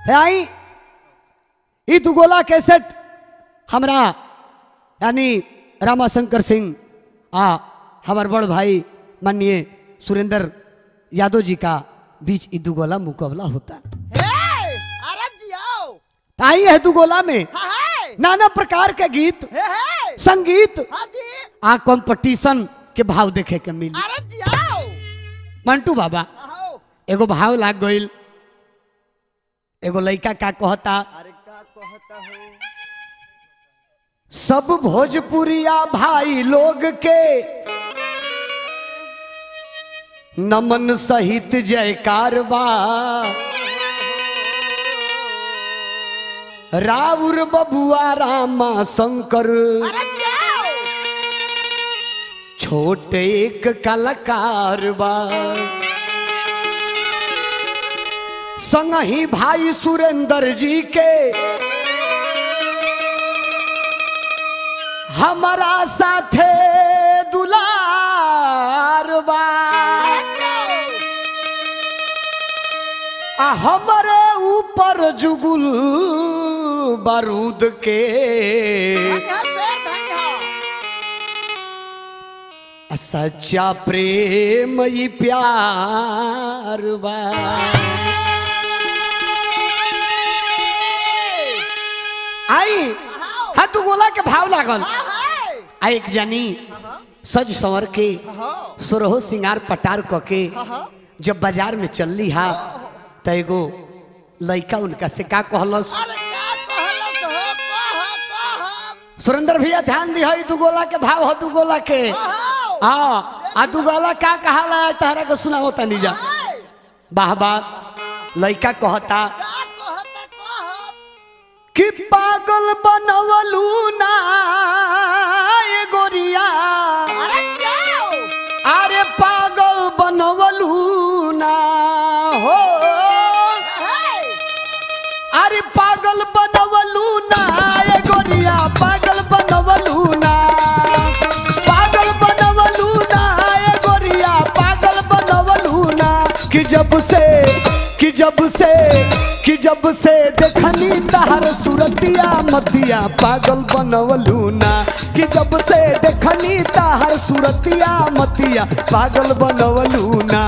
हे आई ई दुगोला कैसेट हमरा यानी रामाशंकर सिंह आ हमार बड़ भाई माननीय सुरेंद्र यादव जी का बीच ई दुगोला मुकाबला होता। आई है दुगोला में नाना प्रकार के गीत संगीत आ कंपटीशन के भाव देखे के मिली। मंटू बाबा एगो भाव लाग गइल, एगो लड़का का कहता, सब भोजपुरिया भाई लोग के नमन सहित जयकार बा, राउर बबुआ रामा शंकर छोटे एक कलाकार बा, संगही भाई सुरेंद्र जी के हमारा साथे दुलार बा, आ हमारे ऊपर जुगुल बारूद के सच्चा प्रेम ई प्यार बा। आई हाँ तू गोला के भाव लागल। आ एक जानी सज संवर के सुरहो सिंगार पटार क के जब बाजार में चलली हा त एगो लड़का उनका से का कहलस। सुरेंद्र भैया ध्यान दी है, दुगोला के भाव हो दुगोला के। हाँ आ दुगोला का कहाला तहरा के सुनाओ तनी जा। वाह वाह लड़का कहता कि पागल बनवलू ना ए गोरिया, अरे पागल बनवलू ना हो, अरे पागल बनवलू ना ए गोरिया, पागल बनवलू ना, पागल बनवलू ना ए गोरिया, पागल बनवलू ना। कि जब से कि जब से कि जब से देखनी तहर सूरतिया मतिया पागल बनवलू ना, कि जब से देखनी तहर सूरतिया मतिया पागल बनवलू ना।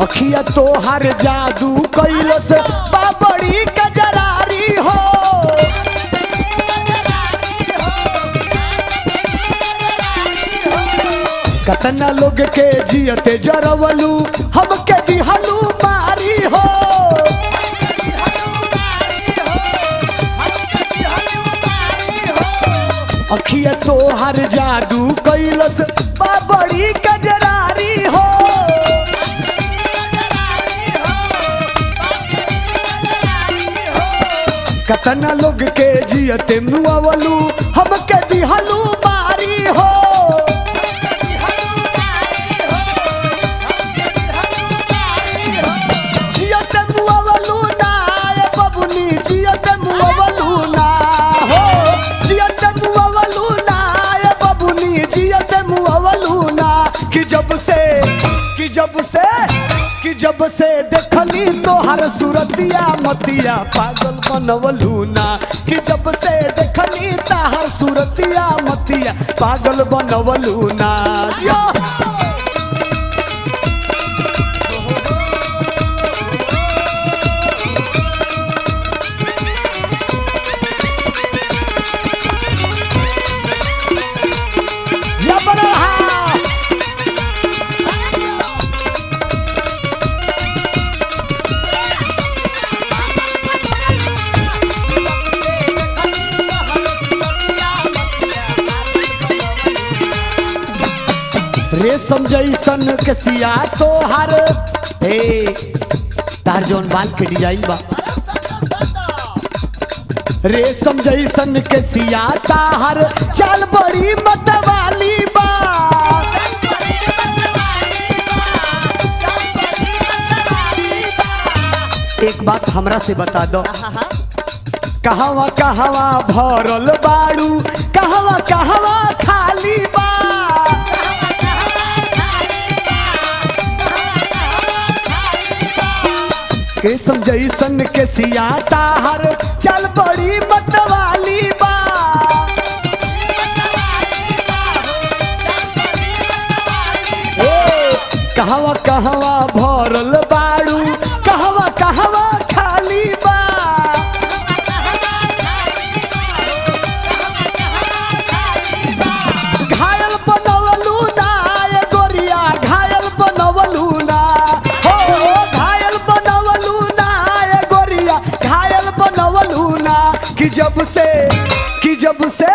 अखिया तोहर जादू कैलस बाबरी कजरारी हो, कतना लोग के जियते जरवलू हमके दिहलू मारी हो, अखिया तोहर जादू कैलस बाबरी कजरारी हो, कतना लोग के जियते मुआवलू हमके दिहलू मारी हो, जियते मुआवलू ना ए बबुनी, जियते मुआवलू ना हो, जियते मुआवलू ना ए बबुनी, जियते मुआवलू ना। कि जब से कि जब से कि जब से देखली तोहर सूरतिया मतिया पागल बनवलू ना, कि जब से देखली तोहर सूरतिया मतिया पागल बनवलू ना। रेशम जैसन के सिया तोहर, हे तार जौन बाल के डिजाइन बा रेशम जैसन के सिया ताहर चाल बड़ी मतवाली बा। एक बात हमरा से बता दो, कहवा कहवा भरल बाड़ू, कहवा कहवा खाली बा। रेशम जैसन के सिया ताहर चल बड़ी मतवाली बा। ए, कहवा कहवा भरल बाड़ू, कहवा कहवा खाली बा। घायल बनवलू ना ए गोरिया, घायल बनवलू ना, हो घायल बनवलू ना ए गोरिया, घायल बनवलू ना। कि जब से, कि जब से,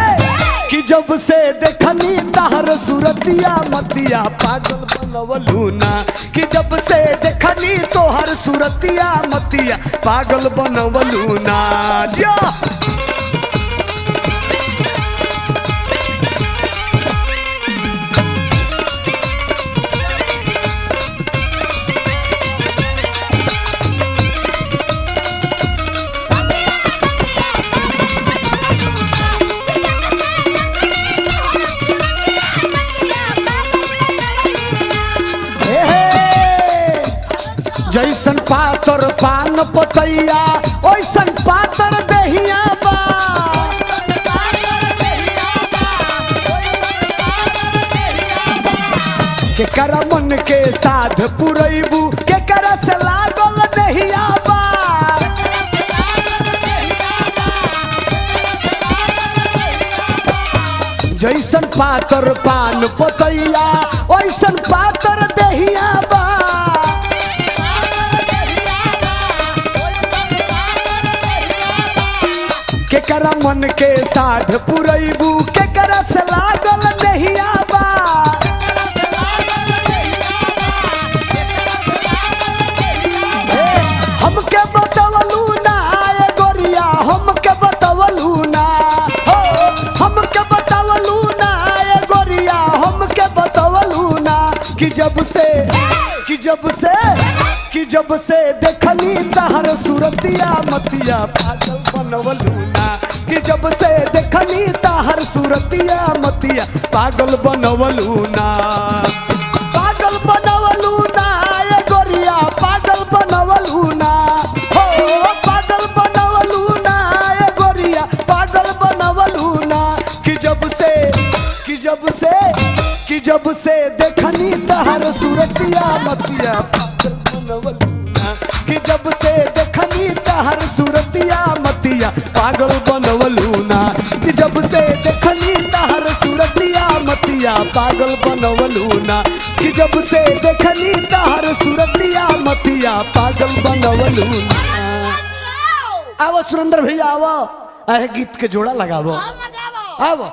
कि जब से देखनी ताहर सूरतिया मतिया पागल बनवलू ना। कि जब से देखनी तोहर सूरतिया मतिया पागल बनवलू ना। जा जैसन पातर पान पतैया ओइसन पातर दहिया बा। केकरा मन के साध पुरैबू, केकरा से लागल नहिया बा। जैसन पातर पान पतैया ओइसन पातर दहिया बा। केकरा मन के साध पुरैबू, केकरा से लागल नहिया बा। हमके बतवलू ना ए गोरिया, हमके बतवलू ना, हो हमके बतवलू ना ए गोरिया, हमके बतवलू ना। कि जब से, कि जब से, कि जब से देखनी ताहर सूरतिया मतिया पागल बनवलू ना। कि जब से देखनी ताहर सूरतिया मतिया पागल बनवलू ना। पागल बनवलू ना ए गोरिया, पागल बनवलू ना, हो पागल बनवलू ना ए गोरिया, पागल बनवलू ना। कि जब से, कि जब से, कि जब से देखनी ताहर सूरतिया मतिया पागल बनवलू ना। कि जब से देखनी ताहर सूरतिया मतिया पागल बनवलू ना। कि जब से देखनी ताहर सूरतिया मतिया पागल बनवलू ना। कि जब से देखनी ताहर सूरतिया मतिया पागल बनवलू ना। आवो सुरेंद्र भैया आवो, अरे गीत के जोड़ा लगावो, आवो।